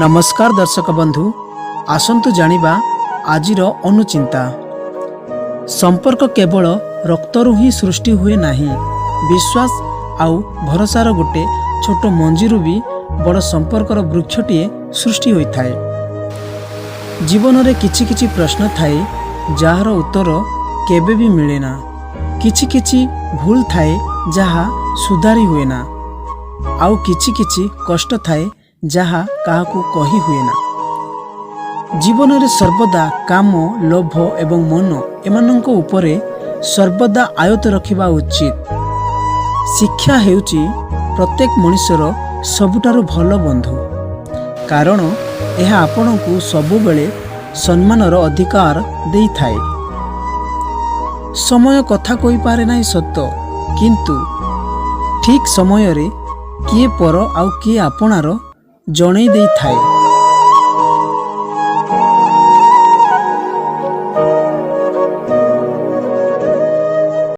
ନମସ୍କାର ଦର୍ଶକ ବନ୍ଧୁ, ଆସନ୍ତୁ ଜାଣିବା ଆଜିର ଅନୁଚିନ୍ତା। ସମ୍ପର୍କ କେବଳ ରକ୍ତରୁ ହିଁ ସୃଷ୍ଟି ହୁଏ ନାହିଁ। ବିଶ୍ୱାସ ଆଉ ଭରସାର ଗୋଟେ ଛୋଟ ମଞ୍ଜିରୁ ବି ବଡ଼ ସମ୍ପର୍କର ବୃକ୍ଷଟିଏ ସୃଷ୍ଟି ହୋଇଥାଏ। ଜୀବନରେ କିଛି କିଛି ପ୍ରଶ୍ନ ଥାଏ, ଯାହାର ଉତ୍ତର କେବେ ବି ମିଳେ ନା। କିଛି କିଛି ଭୁଲ ଥାଏ, ଯାହା ସୁଧାରି ହୁଏ ନା। ଆଉ କିଛି କିଛି କଷ୍ଟ ଥାଏ, ଯାହା କାହାକୁ କହି ହୁଏ ନା। ଜୀବନରେ ସର୍ବଦା କାମ, ଲୋଭ ଏବଂ ମନ, ଏମାନଙ୍କ ଉପରେ ସର୍ବଦା ଆୟତ୍ତ ରଖିବା ଉଚିତ। ଶିକ୍ଷା ହେଉଛି ପ୍ରତ୍ୟେକ ମଣିଷର ସବୁଠାରୁ ଭଲ ବନ୍ଧୁ, କାରଣ ଏହା ଆପଣଙ୍କୁ ସବୁବେଳେ ସମ୍ମାନର ଅଧିକାର ଦେଇଥାଏ। ସମୟ କଥା କହିପାରେ ନାହିଁ ସତ, କିନ୍ତୁ ଠିକ୍ ସମୟରେ କିଏ ପର ଆଉ କିଏ ଆପଣାର ଜଣେଇ ଦେଇଥାଏ।